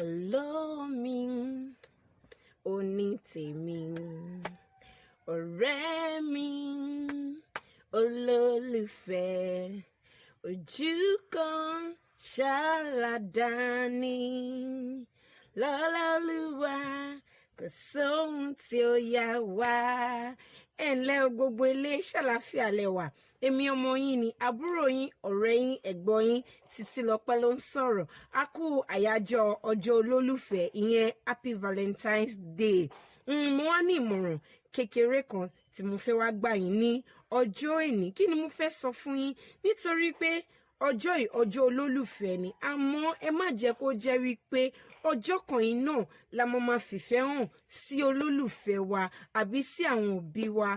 Olómi, onítèmi, ọ̀rẹ́ mi, olólùfẹ́, ojú kan ṣáá làdá ní lọ́lá Olúwa, kò sóhun tí ó yà wá. Ẹ ǹlẹ́ o, gbogbo ilé, ṣàlàáfíà lẹ wà? Èmi ọmọ yín ni, àbúrò yín, ọ̀rẹ́ yín, ẹ̀gbọ́n yín, Títílọpẹ́ ló ń sọ̀rọ̀. A kú àyájọ́ ọjọ́ olólùfẹ́, ìyẹn Happy Valentine's Day. Mo wá ní ìmọ̀ràn kékeré kan tí mo fẹ́ wá gbà yín ní ọjọ́ òní. Kí ni mo fẹ́ sọ fún yín? Nítorí pé ọjọ́ yìí, ọjọ́ olólùfẹ́ ni, àmọ́ ẹ má jẹ́ kó jẹ́ wípé ọjọ́ kan yìí náà la máa fìfẹ́ hàn sí olólùfẹ́ wa, àbí sí àwọn òbí wa,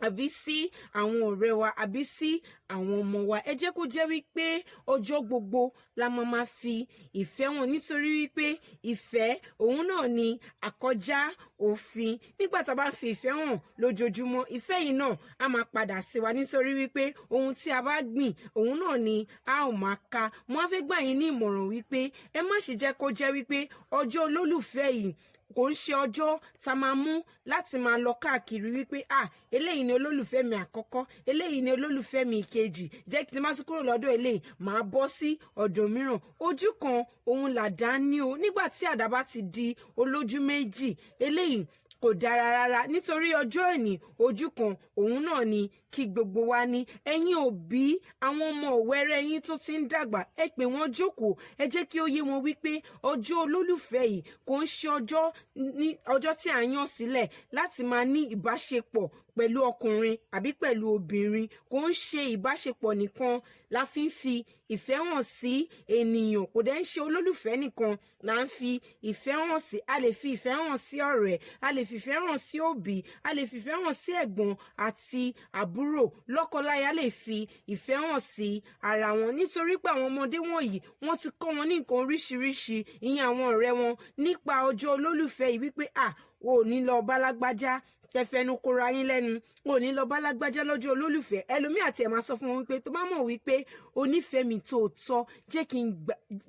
àbí sí àwọn ọ̀rẹ́ wa, àbí sí àwọn ọmọ wa. Ẹ jẹ́ kó jẹ́ wípé ọjọ́ gbogbo la máa fi ìfẹ́ hàn, nítorí wípé ìfẹ́ òun náà ni àkọjá òfin. Nígbà tá a bá ń fi ìfẹ́ hàn lójoojúmọ́, ìfẹ́ yìí náà á máa padà sí wa, nítorí wípé ohun tí a bá gbìn, òun náà ni a ó máa ká. Mo á fẹ́ gbà yín ní ìmọ̀ràn wípé ẹ má ṣe jẹ́ kó jẹ́ wípé ọjọ́ olólùfẹ́ yìí kò ń ṣe ọjọ́ tá máa mú láti máa lọ káàkiri wípé, "Ah, eléyìí ni olólùfẹ́ mi àkọ́kọ́, eléyìí ni olólùfẹ́ mi ìkejì, jẹ́ kí n má tún kúrò lọ́dọ̀ eléyìí, màá bọ́ sí ọ̀dọ̀ mìíràn." Ojú kan òun làdá ní o. Nígbà tí àdá bá ti di olójú méjì, eléyìí kò dára rárá, nítorí ọjọ́ òní, ojú kan òun náà ni kí gbogbo wa ní. Ẹ̀yin òbí, àwọn ọmọ wẹ́rẹ́ yín tó ti ń dàgbà, ẹ pè wọ́n jókòó, ẹ jẹ́ kí ó yé wọn wípé ọjọ́ olólùfẹ́ yìí kò ń ṣe ọjọ́ ní ọjọ́ tí à ń yàn sílẹ̀ láti máa ní ìbáṣepọ̀ pẹ̀lú ọkùnrin àbí pẹ̀lú obìnrin. Kò ń ṣe ìbáṣepọ̀ nìkan la fi ń fi ìfẹ́ hàn sí ènìyàn, kò dẹ̀ ń ṣe olólùfẹ́ nìkan là ń fi ìfẹ́ hàn sí. A lè fi ìfẹ́ hàn sí ọ̀rẹ́, a lè fi ìfẹ́ hàn sí òbí, a lè fi ìfẹ́ hàn sí ẹ̀gbọ́n àti àbúrò, lọ́kọláya lè fi ìfẹ́ hàn sí ara wọn, nítorí pé àwọn ọmọdé wọ̀nyí, wọ́n ti kọ́ wọn ní nǹkan oríṣiríṣi, ìyẹn àwọn ọ̀rẹ́ wọn, nípa ọjọ́ olólùfẹ́ yìí wípé, "À, o ò ní lọ bá lágbájá kẹfẹnu kóra yín lẹ́nu, o ò ní lọ bá lágbájá lọ́jọ́ olólùfẹ́." Ẹlòmíì àti ẹ̀ máa sọ fún wọn wípé, "Tó bá mọ̀ wípé o nífẹ̀ẹ́ mi tòótọ́, jẹ́ kí n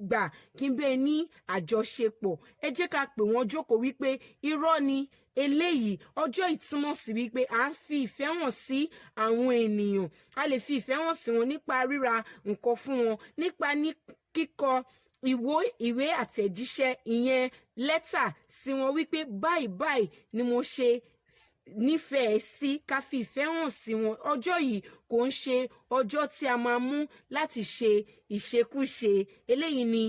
gbà kí n bẹ́ẹ̀ ní àjọṣepọ̀." Ẹ jẹ́ ká pè wọ́n jókòó wípé irọ́ ni eléyìí. Ọjọ́ ìtumọ̀ sí wípé à ń fi ìfẹ́ hàn sí àwọn ènìyàn. A lè fi ìfẹ́ hàn sí wọn nípa ríra nǹkan fún wọn, nípa ní kíkọ ìwé àtẹ̀jíṣẹ́, ìyẹn lẹ́tà sí wọn, wípé báyìí báyìí ni mo ṣe nífẹ̀ẹ́ sí. Ká fi ìfẹ́ hàn sí wọn. Ọjọ́ yìí kò ń ṣe ọjọ́ tí a máa mú láti ṣe ìṣekúṣe. Eléyìí ni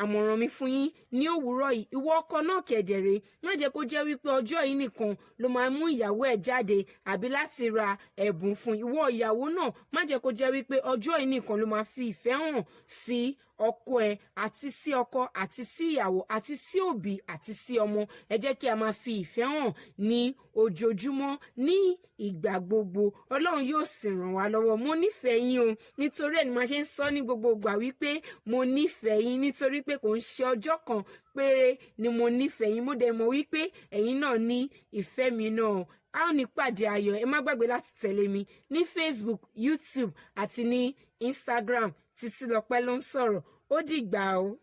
àmọ̀ràn mi fún yín ní òwúrọ̀ yìí. Ìwọ ọkọ náà kẹ̀dẹ̀rẹ̀, má jẹ́ kó jẹ́ wípé ọjọ́ yìí nìkan ló máa mú ìyàwó ẹ̀ jáde àbí láti ra ẹ̀bùn fún. Ìwọ ìyàwó náà, má jẹ́ kó jẹ́ wípé ọjọ́ yìí nìkan ló máa fi ìfẹ́ hàn sí ọkọ ẹ, àti sí ọkọ, àti sí ìyàwó, àti sí òbí, àti sí ọmọ. Ẹ jẹ́ kí a máa fi ìfẹ́ hàn ní ojoojúmọ́, ní ìgbà gbogbo. Ọlọ́run yóò sì ràn wá lọ́wọ́. Mo nífẹ̀ẹ́ yín o. Nítorí ẹ̀ ni màá ṣe ń sọ ní gbogbo ìgbà wípé mo nífẹ̀ẹ́ yín, nítorí pé kò ń ṣe ọjọ́ kan péré ni mo nífẹ̀ẹ́ yín. Mo dẹ̀ mọ̀ wípé ẹ̀yin náà ní ìfẹ́ mi náà. A ó ní pàdé ayọ̀. Ẹ má gbàgbé láti tẹ̀lé mi ní Facebook, YouTube àti ní Instagram. Títílọpẹ́ ló ń sọ̀rọ̀. Ó dìgbà o.